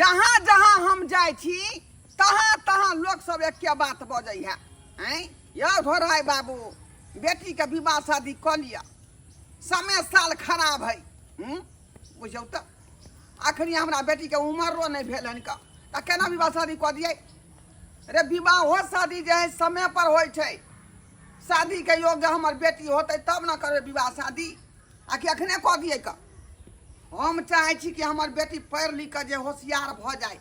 जहाँ जहाँ हम जाइ छी तहाँ तहाँ लोक सब एके बात बजै है। आँय यौ ढोढ़ाइ बाबू, बेटीके विवाह शादी कऽ लिअ, समय साल खराब है। बुझियौ तऽ अखनी हमरा बेटीके उमरो नहि भेल हन कऽ, तऽ केना विवाह शादी कऽ दियै रे? विवाहो शादी जे है समय पर होइ छै। शादीके योग्य हमर बेटी होतै तब ने करबै विवाह शादी, आकि अखने कऽ दियै कऽ? हम चाहै छी कि हमर बेटी पढ़ि लिख कऽ जे होशियार भऽ जाय,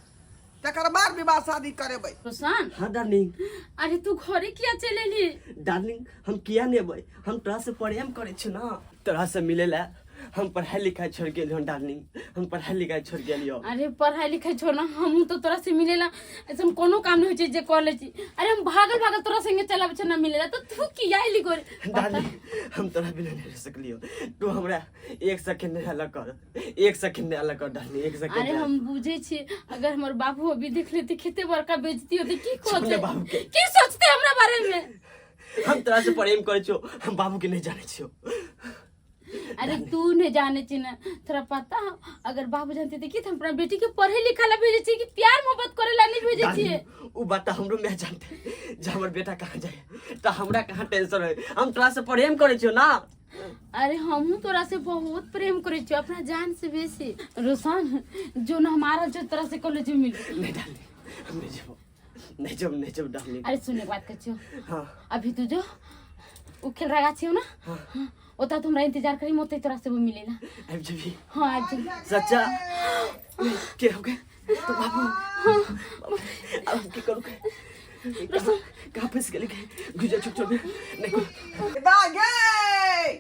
तकर बाद विवाह शादी करेबै। रोशन। हाँ डार्लिंग। अरे तू घरे किया चलि एली? डार्लिंग, हम किया नहीं अबै? हम तोरा से प्रेम करै छी ना, तोरा से मिले ला हम पढ़ाई लिखाई छोड़ गेलियो डार्लिंग, हम पढ़ाई लिखाई छोड़ गेलियो। अरे पढ़ाई लिखाई छोड़ ना, हमहूँ तो तोरा से मिलेला ऐसा कोनो काम नहीं होइ छै जे कर लै छी। अरे हम भागल भागल तोरा संगे चल आबै छै ना मिलेला, तो तू किया एली घरे? डार्लिंग, हम तोरा बिना नहीं रह सकलियो, तू हमरा एक सेकंड नहीं अलग कर, एक सेकंड नहीं अलग कर डार्लिंग, एक सेकंड। अरे हम बुझे छी, अगर हमर बाबू अभी देख लेते कते बड़का बेइज्जती होते। की छोड़ कहते बाबू के। की सोचते हमरा बारे में? हम तोरा से प्रेम करै छियो, हम बाबू के नहीं जाने छियो। अरे तू नहीं जाने छी ना, तोरा पता हो, अगर बाबू जानते थे कि हम अपना बेटी के पढ़े लिखा ला भेजे छी कि प्यार मोहब्बत करे ला नहीं भेजे छी। डार्लिंग, उ बात हमरो मैं जानते, जे हमर बेटा कहाँ जाए तो हमरा कहाँ टेंशन है। हम तोरा से प्रेम करै छियो ना। अरे हमहूँ तोरा से बहुत प्रेम करे छियो, अपना जान से बेसी। रोशन, जो न हमारा जो तोरा से कॉलेज में मिल। नहीं डार्लिंग, हम नहीं जेबो, नहीं जेबो, नहीं जेबो डार्लिंग। अरे सुन, एक बात कहै छियो। हाँ। अभी तू जो उ खेल रहा छियो ना, हाँ, ओता तो हमरा इंतजार करी, ओते तोरा से वो मिलेला। आबि जेबी? हाँ, आबि जेबी। सच्चा के हो गए तो बाबू, अब हम की करू? कहाँ कहाँ फंस गेली? गुजर चुप चुप नहीं को दा गे,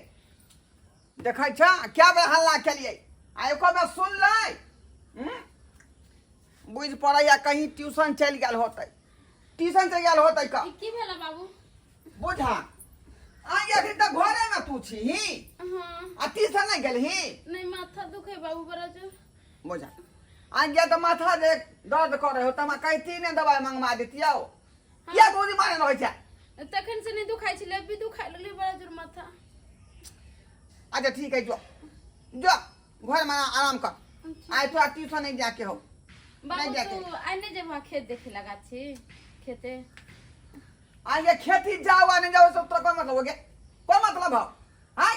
देखै छ क्या बेर हल्ला केलियै आ एको बेर सुन लै? बुझि पड़ैया कहीं ट्यूशन चलि गेल होतै, ट्यूशन चलि गेल होतै का। ई की भेला बाबू? बुझा आइ अखन तक घरे में तू छी? हाँ। आ ट्यूशन नहीं गेलही? नहीं, माथा दुखे बाबू बड़ा जोर। बुझा आ गया तो माथा जे दर्द करे हो त हमरा कहती ने दवाई मंगवा देतियौ। किया गोली मारे रहै छै? तखन से नहीं दुखाइ छलै, अभी दुखाइ लगलै बड़ा जोर माथा। अच्छा ठीक है, जो जो घर में आराम कर। आइ तोरा ट्यूशन नहीं जाके हो। बाबू, नहीं जाके। तू आइ नहीं जेबहा खेत देखे लगा छी खेते? आ ये खेती जाओ आ नहीं जाओ सब तोरा कोई मतलब हो गया? कोई मतलब हो? आय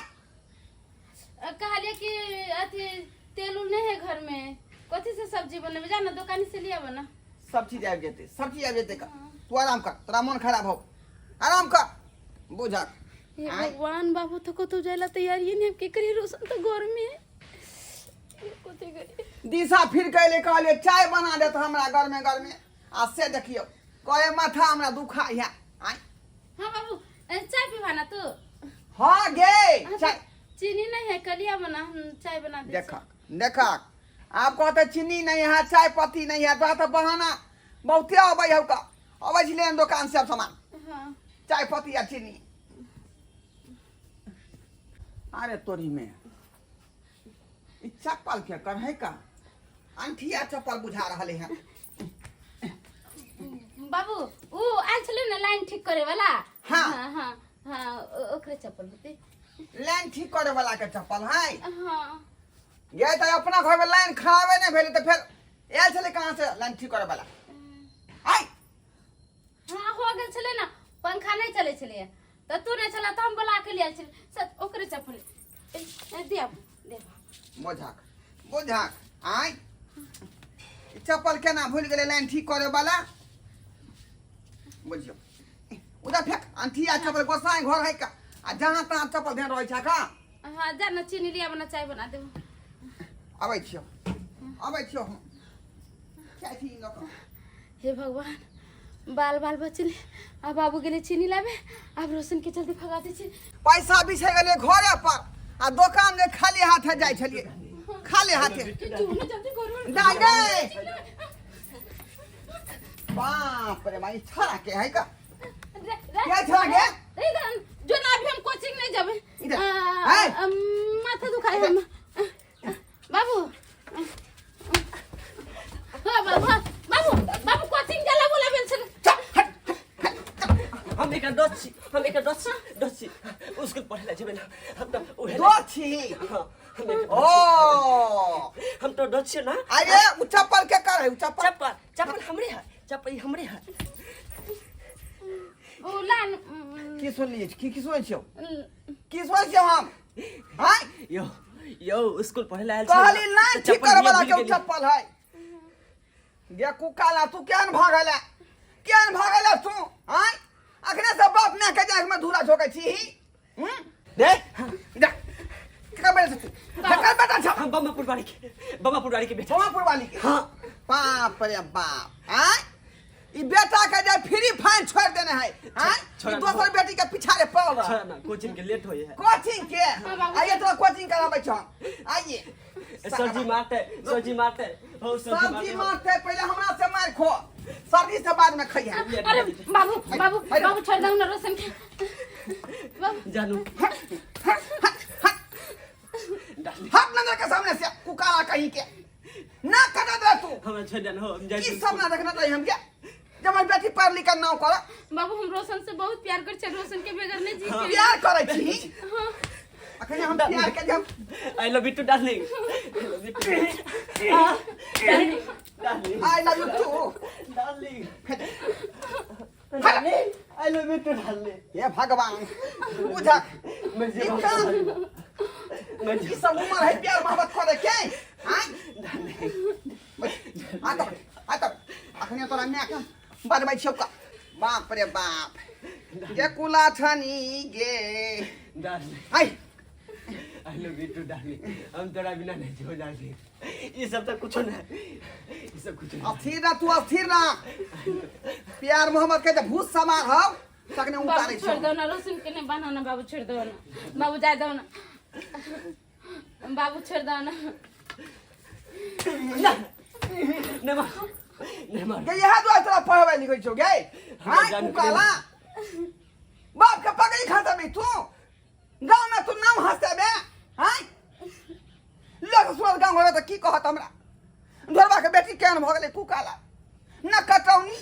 कहलिए कि अथी तेल उल नहीं है घर में, कथी से सब्जी बनेबे? जा ना दुकान से लिया बना। सब चीज आबि जेतै, सब चीज आबि जेतै का। तू आराम कर, तोरा मन खराब हो, आराम कर। बुझक हे आय। भगवान, बाबू तो कतौ जाइला तैयार ही नहीं, अब की करी? रोशन तो घर में है, कथी करी? दिशा फिर के अयलै, कहलियै चाय बना देत हमरा गरमे गरमे, आ से देखियौ कहे माथा हमरा दुखा है। आय। हाँ बाबू, चाय पीवा ना तू। हाँ गे। हाँ, चाय चीनी नहीं है, कलिया बना, हम चाय बना दे। देखक देखक, आब कहते चीनी नहीं है, चाय पत्ती नहीं है, तोरा तऽ बहाना बहुते अबै हौ का। अबै छलै दोकान से सामान। हाँ। चाय पत्ती आ चीनी। अरे तोरी में ई चप्पल के कर है का? अंठिया चप्पल बुझा रहल है। बाबू, ऊ आयल छलै ने लाइन ठीक करे वाला? हाँ। हाँ हाँ हाँ, ओकरे चप्पल होते। लाइन ठीक करे वाला के चप्पल है? हाँ। ये तो अपना घर में लाइन खराबे नहीं भेलै तऽ फेर आयल छलै कहाँ से लाइन ठीक करे वाला? आय। हाँ, हो गेल छलै ने, पंखा नहीं चलै छलै तऽ तू नहीं छला तऽ हम बोला के लियल छलै सर, ओकरे चप्पल ए, ए, दिया दिया। बोझाक बोझाक, आय ई चप्पल केना भूलि गेलै लाइन ठीक करे वाला? बुझियौ, उधर फेंक अंठिया चप्पल। गोसाई घर है का आ जहाँ तहाँ चप्पल ध्यान रहै छै का? हाँ, जा ना चीनी लिया बना, चाय बना देबो। अबै छियौ, अबै छियौ हम। चाय चीनी लऽ कऽ। हे भगवान, बाल बाल बचले। अब बाबू गेले चीनी लाबे, आब रोशन के जल्दी भगा दै छी। पैसा बिछै गेलै घरे पर आ दोकान जे खाली हाथे जाइ छलियै, खाली हाथे। जल्दी जल्दी करू। दाइ गे, बाप रे भाई, छड़ा के है का? के छड़ा के? जो ना अभी हम कोचिंग नहीं जाबे। इधर। आ, है? माथा दुखाए हम बाबू। हाँ बाबू, हाँ, बाबू बाबू कोचिंग जाला बोला बेल छल। चल, हट हट हट। हम एकर दोस्त छी, हम एकर दोस्त छी, दोस्त छी। स्कूल पढ़े ला जेबै ना हम तऽ उहे। दोस्त छी? हाँ। ओ हम तो डर छियै ना। अरे उ चप्पल के कर है उ चप्पल? चप्पल, चप्पल हमरे है, चप्पल ई हमरे है। ओ लान। की सुनलियै? की की सुनै छियौ? की सुनै छियौ हम आँय? यो यो स्कूल पढ़े ला आयल छियै कहली ना, लाइन तऽ ठीक चप्पल करे लिए वाला भूलि के उ गेलियै। चप्पल है गे। कुकाला तू केहन भागल है, केहन भागल है तू आँय? अखने से बाप माय के जाग में धूरा झोकै छी हम्म दे जा, केकर बेटा छौ तू? केकर बेटा छौ? हम बम्बापुर वाली के, बम्बापुर वाली के बेटा। बम्बापुर वाली के? हाँ। बाप रे बाप, आँय, ई बेटा के जे फ्री फाइन छोड़ देने है आँय, छोड़ा ई ना। दोसर बेटी के पिछाड़े पड़ल रह। छोड़ा ना, कोचिंग के लेट होय है। कोचिंग के? हाँ, बाबू। आइए, तोरा कोचिंग कराबै छौ, आइए। सर जी मारते, सर जी मारते हो, सर जी सब्जी मारते। मारते, पहिले हमरा से मार खो, सब्जी से बाद में खइहे। अरे बाबू, बाबू, बाबू, छोड़ दो ना रोशन के बाबू। जानू। हट हट हट हट। डार्लिंग। हट नजर के सामने से, कुकारा कहीं के ना कटा दे तू। हमरा छोड़ देना हो, हम जाइ की छी। सब ना देखना चाहिए हमके जब हम बेटी पढ़ लिख कर नाव कर। बाबू, हम रोशन से बहुत प्यार कर छे, रोशन के बगैर नहीं जी के। प्यार करै छी? हाँ। अखने हम प्यार के हम I love you too darling, I love you too darling. I love you too darling, darling, I love you too darling. हे भगवान, बुझक मैं जीवन मैं ई सब उम्र है प्यार मोहब्बत करे के आय? आ तब, आ तब अखने तोरा माय के बजबै छियौ का। बाप रे बाप, गे कुला छनी गे। Darling. I. I love you too darling, हम तोरा बिना नहीं जियो डार्लिंग। ई सब तो कुछो नहीं, ई सब कुछो नहीं। अस्थिर ना तू, अस्थिर ना। प्यार मोहब्बत के जे भूत सवार हौ तखने बाबू, उतारै छोड़ छियौ। दो ना रोशन के, नहीं बान्हो ना बाबू, छोड़ दो ना बाबू, जाए दो ना बाबू, छोड़ दो ना। नहीं मार, नहीं मार। गे, इएह दुआरे तोरा पढ़बै लिखै छौ गे? हमरा हाँ जान कुकाला, बाप के पगड़ी खसबी तू गाँव में, तू नाम हंसेबे हाँ लोग सुनत गाँव घर तऽ की कहत हमरा, ढोरबा के बेटी केहन भऽ गेलै कुकाला न कटौनी।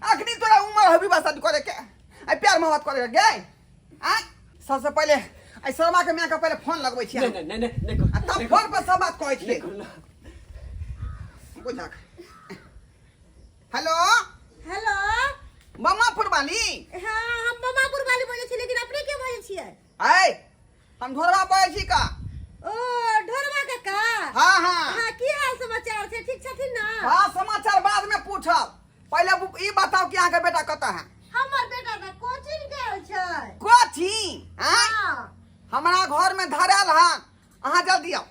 अखनी तोरा उमर हबी विवाह शादी करे के आ प्यार मोहब्बत करे के गे आँय? सबसे पहिले एहि शर्मा के माय के पहिले फोन लगबै छियै। नहीं नहीं नहीं नहीं। आ तब फोन पर सब बात कहै छियै। नहीं। बुझक। हेलो। हेलो। ममापुर वाली? हाँ, हम ममापुर वाली बजै छी, लेकिन अपने के बजै छियै? आय, हम ढोरबा बजै छी का। ओ ढोरबा काका? हाँ हाँ। हाँ, की हाल समाचार छै? ठीक छथिन ना? हाँ, समाचार बाद में पूछब, पहिले ई बताउ कि अहाँके बेटा कतऽ है? हमर बेटा तऽ कोचिंग गेल छै। कोचिंग? आँय? हाँ। हमरा घर में धरायल हन, अहाँ जल्दी आउ,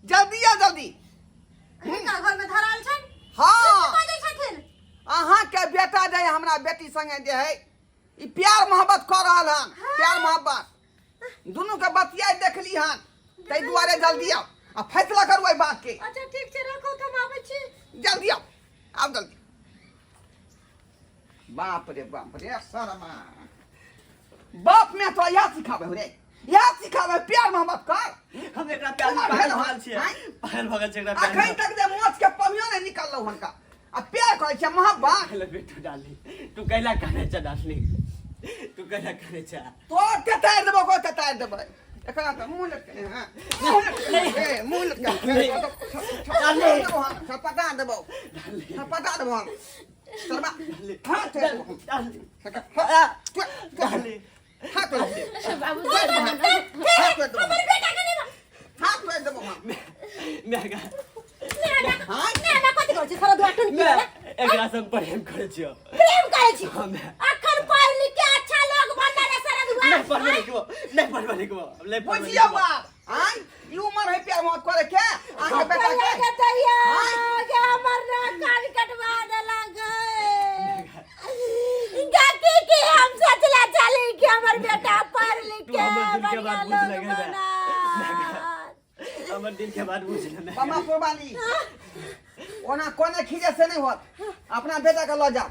जल्दी आउ, जल्दी। हिनका घर में धराल छनि? हाँ। की बजै छथिन? अहाँके बेटा जे है हमरा बेटी संगे जे है ई प्यार मोहब्बत कऽ रहल हन। प्यार मोहब्बत दुनू के बतियाइ देखली हन, ताहि दुआरे जल्दी आउ आ फैसला करू एहि बात के। अच्छा, ठीक छै, राखू तऽ हम आबै छी। जल्दी आउ, आउ जल्दी। बाप रे बाप रे, शर्मा बाप में तो इएह सिखाबै हो रे, इएह सिखाबै प्यार मोहब्बत कर। हम एकरा प्यार में उमर पागल भेल भऽ गेल छियै। आँय? पागल भऽ गेल छियै एकरा प्यार अखन में। तक जे मोछ के पमियो नहि निकललौ हुनका आ प्यार करै छै मोहब्बत। I love you too darling, तू कैला कानै छ डार्लिंग, तू कैला कानै छ? तो तेतारि देबो को, तेतारि देबै एकरा तऽ। मुँह लटके, हाँ, मुँह लटके, ए, मुँह लटके देबो हम, छपटा देबो, छपटा देबो हम सरबा। हाँ, तोड़ देबो हम। डार्लिंग। हाँ, डार्लिंग। हाँ, तोड़ देबो। बाबू, छोड़ दो ना। हाँ, तोड़ देबो। हमर बेटा के नहीं हाँ, तोड़ देबो हम। मैं हाँ। ने ना, कथि कहै छी सारा दुआ टुन मैं एकरा से हम प्रेम करै छियो। प्रेम करै छी? हाँ, मैं अखन पढ़ लिख के अच्छा लोग बनना रे सारा दुआ। नहीं पढ़बो लिखबो, नहीं पढ़बो लिखबो, नहीं पढ़बो बुझियौ लिखबो। बाप आँय, ई उमर है प्यार मोहब्बत करे के अहाँके बेटा के? के दैया के हमर ना कान कटवा देलक गे। की की हम सोचला चली कि हमर बेटा पढ़ लिख तू के हमर दिल के बढ़िया बात लोग बुझ लगे बना। हमर दिल के बात बुझ ले। बमा पुरवाली, ओना कोने खींचे से नहीं होत, अपना बेटा के लऽ जाओ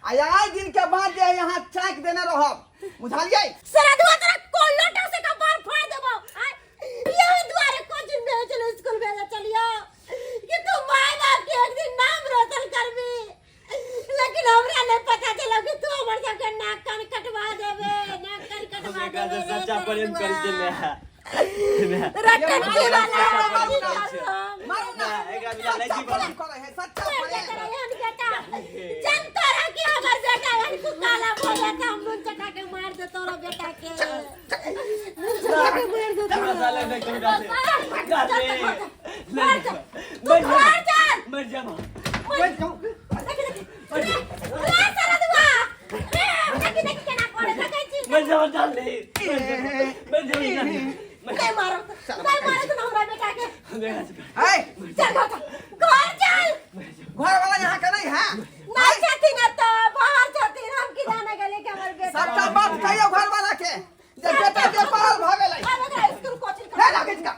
आ आइ दिन के बाद जे यहाँ चाक देने रहब, बुझलियै? सरदुआ, तोरा कोन लोटा से कपार फोड़ देबो। आय, यही दुआरे कोचिंग भेजे चलो, स्कूल भेजे चलियो कि तू माय बाप के एक दिन नाम रोशन करबी, लेकिन हमरा नहीं पता चलो कि तू हमर सबके नाक कान कटवा देबे, नाक कान हम कटवा एकरा देबे से रे सच्चा प्रेम करै सरदुआ। छियै। रटन की वाला मारू ना। हम मारू ना। एकरा बिना नहीं सच्चा जीवन। प्रेम करे है, सच्चा मर प्रेम। जाता रहे हन बेटा जन तोरा के हमर बेटा हन तू काला भो जाता हम नून चटा के मार दे तोरा बेटा के नून चटा के मार दे तोरा साले नहीं करू डाले डाले मर जा तू घर चल मर जा मां मर देख देख रे साला दुआ रे देख देख केना करे देखै छी मर जा डाले मर जा डाले नहीं मारो नहीं मारो तू हमरा बेटा के है चल घर चल घर चल घर वाला यहाँ के नहीं है नहीं छथिन तो बाहर छथिन हम की जाने गेले कि हमर बेटा सबटा बात कहियो घर वाला के जे बेटा के पढ़ल भऽ गेलै अब एकरा स्कूल कोचिंग हे लागै छै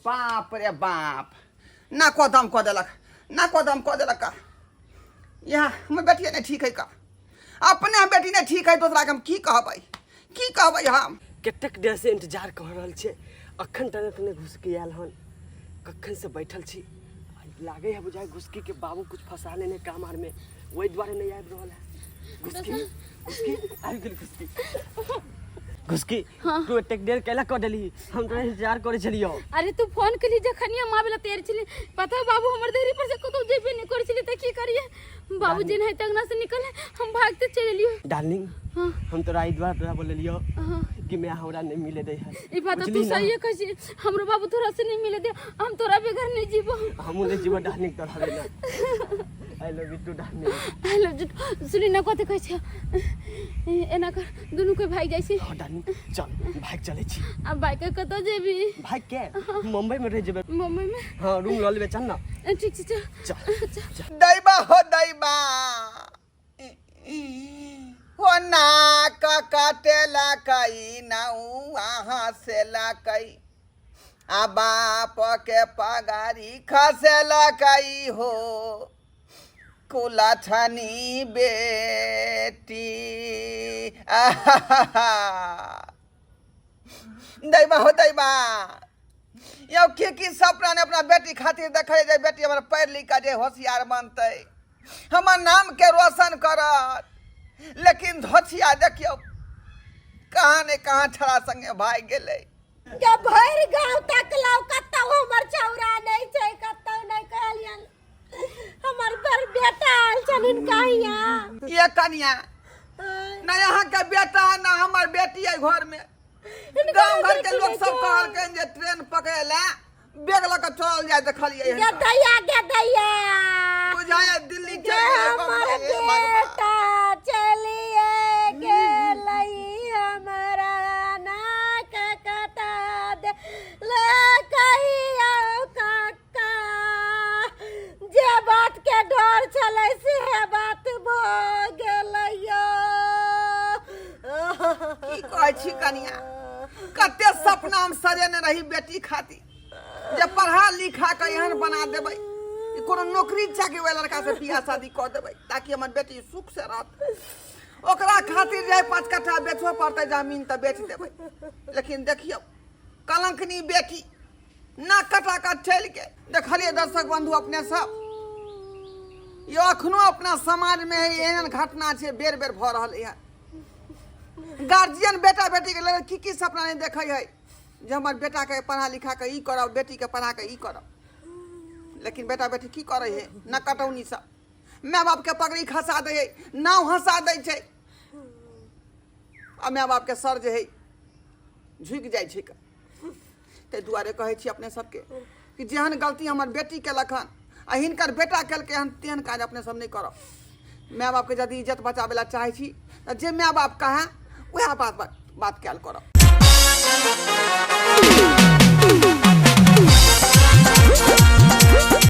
बाप रे बाप ना कदम कऽ देलक ना कदम कऽ देलक का यहाँ हमर बेटिए नहि ठीक है का अपने हम बेटी नहि ठीक है दोसराके हम की कहबै की कहबै हम कतेक देर से इंतजार कऽ रहल छियै अखन तक नहि घुसकी आयल हन कखन से बैठल छी लागे है बुझाय घुसकी के बाबू कुछ फंसा लेने काम आर में ओहि दुआरे नहीं आबि रहल है घुसकी घुसकी आबि गेल घुसकी घुसकी तू एतेक देर कैला कऽ देली हम तोरा इंतजार करै छलियौ अरे तू फोन कली जखन हम आबे ला तैयार छली पता है बाबू हमर देरी पर से कतौ जेबे नहीं करै छली त की करिए बाबू जी नहीं तंगना से निकल हम भागते चल एलियो डार्लिंग हाँ हम तोरा एहि दुआरे तोरा बोललियौ हाँ कि मैं हमरा नहीं मिले दे है ई बात तो तू बुझली ना? सही कहै छी हमरो बाबू तोरा से नहीं मिले दे हम तोरा बगैर नहीं जीबो हमहूँ नहीं जीबो डार्लिंग तोरा बिना I love you too darling I love you सुनी ना कथी कहै छै एना कर दुनू कोई भाग जाइ छी हाँ डार्लिंग चल भाग चलै छी आ बाइक के कतऽ जेबी भाग के मुंबई में रह जेबै मुंबई में हाँ रूम लऽ लेबै चल ना ठीक छै चल चल दैबा हो दैबा हो नाक कटेला कई नौआ हँसेला कई आ बाप के पगारी खसेला कई हो कुलछनी बेटी आहा दैबा हो दैबा यौ की की सपना ने अपना बेटी खातिर देखै जे बेटी हमर पढ़ि लिख कऽ जे होशियार बनतै हमर नामके रोशन करत लेकिन धोछिया देखियौ कहाँ ने कहाँ छड़ा संगे भागि गेलै के भरि गांव तकलौ कतौ हमर छौरा नहि छै कतौ नहि कहलियन हमर बड़ बेटा आयल छल हुनका हियाँ ये कनिया ना अहाँके बेटा ना हमर बेटी अइ घरमे गाँव घर के लोग सब कहलकनि जे ट्रेन पकड़े ला बैग लऽ कऽ चलल जाय देखलियै हन। गे दैया गे दैया बुझाय दिल्ली गे चलि गेलै हमर बम्बई, हे भगवान। बेटा चलिए गेलै हमरा नाक कटा दे ले कहियो काका जे बात के डर छलै से बात भऽ गेलै यौ की कहै छी कनिया कते सपना हम सजेने रही बेटी खातिर जे पढ़ा लिखा के एहन बना देबै कि कोनो नौकरी चाकरी वाला लड़का से बियाह शादी कऽ देबै ताकि हमर बेटी सुख से रहत ओकरा खातिर जे पाँच कट्ठा बेचो पड़तै जमीन तऽ बेच देबै लेकिन देखियौ कलंकनी बेटी नाक कटा कऽ चलि गेल देखलियै दर्शक बंधु अपने सब यो अखनो अपना समाजमे एहन घटना छै बेर बेर भऽ रहल यऽ गार्जियन बेटा बेटीके लेल की की सपना नहि देखै है जे हमर बेटाके पढ़ा लिखा कऽ ई करब बेटीके पढ़ा कऽ ई करब लेकिन बेटा बेटी की करै है न कटौनी सब माय बापके पगड़ी खसा दै है नाव हंसा दै छै आ माय बापके सर जे है झुकि जाइ छै ताहि दुआरे कहै छी अपने सबके कि जेहन गलती हमर बेटी केलक हन आ हिनकर बेटा केलकै हन तेहन काज अपने सब नहि करब माय बापके यदि इज्जत बचाबै लए चाहै छी तऽ जे माय बाप कहए वएह बात बात कयल करब।